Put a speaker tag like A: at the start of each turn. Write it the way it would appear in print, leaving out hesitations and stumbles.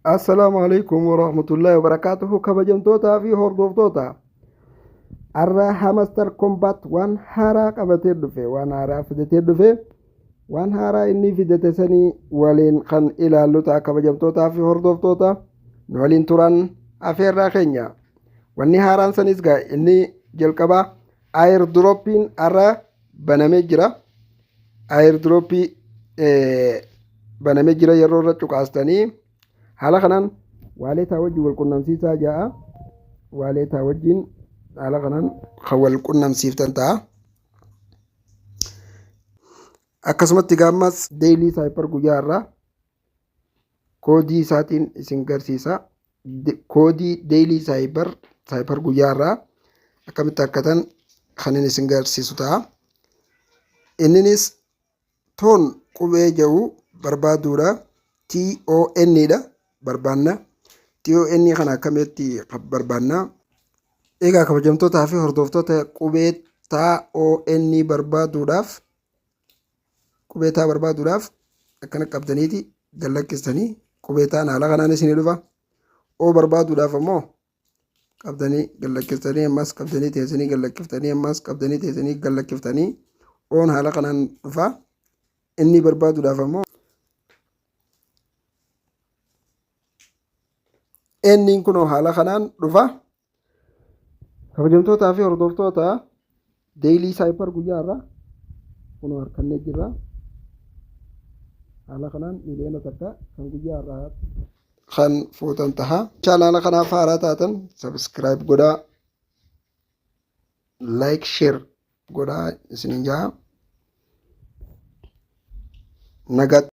A: Assalaamu alaikum warahmatullahi wabarakaatuhu kabajamtootaa fi hordoftoota har'a Hamster Kombat waan haaraa qabatee dhufe waan haaraa fidatee dhufe waan haaraa inni fidate sanii waliin kan ilaallu ta'a kabajamtootaa fi hordoftoota nu waliin turan afeerraa keenya wanni haaraan sanis gaa inni jalqabaa airdroppiin har'a banamee jira airdroppii banamee jira yeroo irra cuqaastanii haala kanaan waaleetaa wajjin wal qunnamsiisaa ja'a waaleetaa wajjin haala kanaan kan wal qunnamsiiftan ta'a. Akkasumatti gaammas deelii saayipar guyyaa irraa koodii isaatiin isin garsiisa. Koodii deelii saayipar saayipar guyyaa irraa akkamitti akkatan kan inni isin garsiisu ta'a. Inninis toon qubee jedhu barbaaduudha. TON dha barbaanna. TON kana akkamitti barbaanna? Egaa kabajamtootaa fi hordoftoota qubee TON barbaaduudhaaf qubee taa barbaaduudhaaf akkana qabdaniiti gad lakkistanii qubee taan haala kanaan isinii dhufa. O barbaaduudhaaf ammoo qabdanii gad lakkistanii ammas qabdanii teessanii gad lakkiftanii ammas qabdanii teessanii gad lakkiftanii oon haala kanaan dhufa. Inni barbaaduudhaaf ammoo N'n kunoo haala kanaan dhufa. Kabajamtootaa fi hordoftoota Daily Cypher guyyaa irraa kunoo harkannee jirra. Haala kanaan 1 miliyoona kan guyyaa irraa kan fuutan taha. Chaanaala kanaaf haaraa taatan subscribe godhaa, like, share godhaa isiniin jaha. Nagaatti.